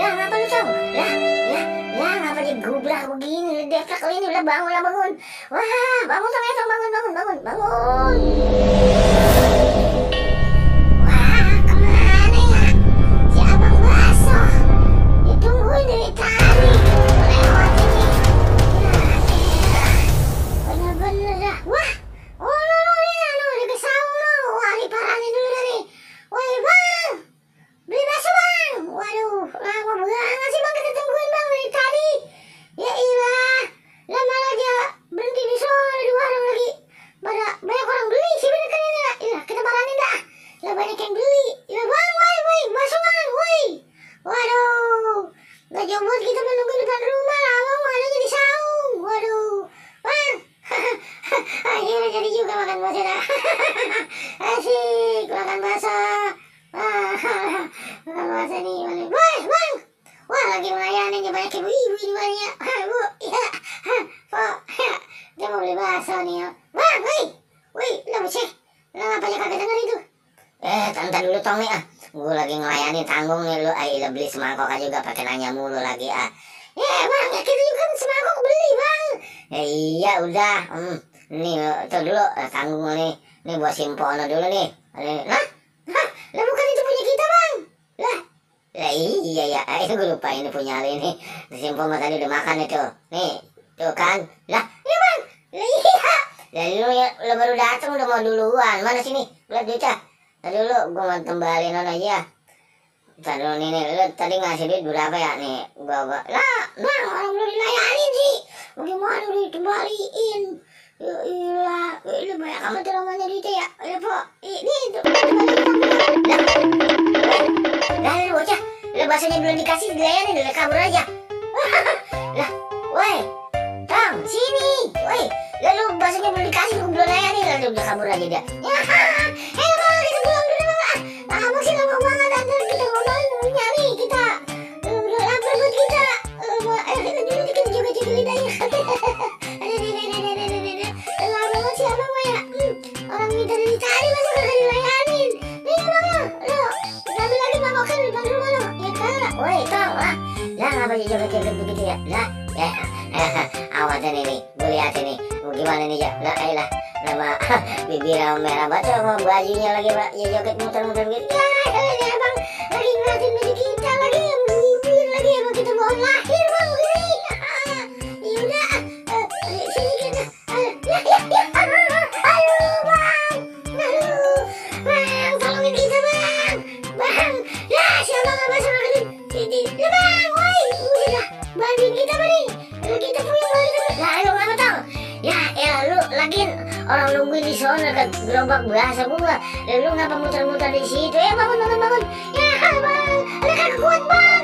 Lah ngapa lu Tong? Lah ngapa digubrak begini? Deplak kali ini, udah bangun lah bangun. Wah, bangun Tong ya Tong, bangun. Wah, kemana ya? Si Abang Bakso ditungguin dari tadi. Lewat ini. Bener-bener dah. Wah, di kesaung lo. Wah, diparanin dulu nih. Woi Bang, beli bakso Bang. Waduh, lama banget sih Bang kita tungguin Bang dari tadi. Ya ilah, lama aja berhenti di sono di warung lagi. Banyak orang beli sih bener kan ini. Ya, kita paranin dah. Lah banyak yang beli. Ya Bang, woi, bakso Bang, woi. Waduh, gak jauh banget kita menunggu depan rumah lah Bang, adanya di saung. Waduh, Bang. Akhirnya jadi juga makan bakso dah. Asik makan bakso. Makan bakso nih. Woi Bang, wah lagi melayani nih, banyak ibu-ibu di mana ya. Bu, ya, Pak, dia mau beli bakso nih ya. Bang, woi, lah bocah, lah ngapa ya kagak denger itu? Tante dulu Tong nih gue lagi ngelayani tanggung nih lu. Ayo beli semangkok aja juga pakai nanya mulu lagi Bang, ya kita juga kan semangkok beli Bang. Ya iya udah. Nih tuh dulu tanggung nih buat simpono dulu nih. Lah bukan itu punya kita Bang. Lah iya ya, itu gue lupa ini punya Ali nih. Simpon mah tadi udah makan itu. Nih tuh kan. Lah iya Bang. Lah iya. Dari lu baru datang udah mau duluan. Mana sini? Lihat duitnya. Tadi lu gue mau tembalin aja. Tadi lu nih, lu tadi ngasih duit berapa ya nih? Gua. Lah, Bang, orang belum dilayanin sih. Bagaimana udah dikembaliin? Ya ilah, lu banyak amat romannya duitnya ya. Ya Pak, ini tuh. Lah, lu bocah, lu baksonya belum dikasih dilayanin, udah kabur aja. Lah, woi, Tong, sini, woi. Lalu baksonya belum dikasih, lu belum layanin, lalu udah kabur aja dia. Ya, Bang, kita pulang dulu Bang. Lama sih lama banget, nanti kita ngomongin nyari kita. Udah lapar buat kita. Kita dulu dikit juga jadi lidahnya. Lama banget sih Abang ya. Orang kita dari tadi masa gak dilayanin. Nih Bang ya, lo ambil lagi makan di depan rumah lo. Ya kan, woi Tong lah. Lah ngapa joget-joget begitu ya? Lah, ya, awas nih, gue liatin nih. Gimana nih ya? Lah, ayolah. Nama bibir merah banget sama bajunya lagi Pak. Ya joget muter-muter gitu. Ya ini Abang lagi ngeliatin baju kita lagi yang bibir lagi emang kita bawa lahir Bang ini. Yaudah sini kita. Ya aduh Bang, tolongin kita Bang. Ya siapa nggak masuk lagi ya Bang, woi udah bantuin kita Bang. Kita punya balik lah lu ngapa Tong? Ya lu lagi orang nungguin di sana dekat gerobak bahasa bunga. Dan lu ngapa muter-muter di situ? Bangun. Ya Bang, ada kagak kuat Bang.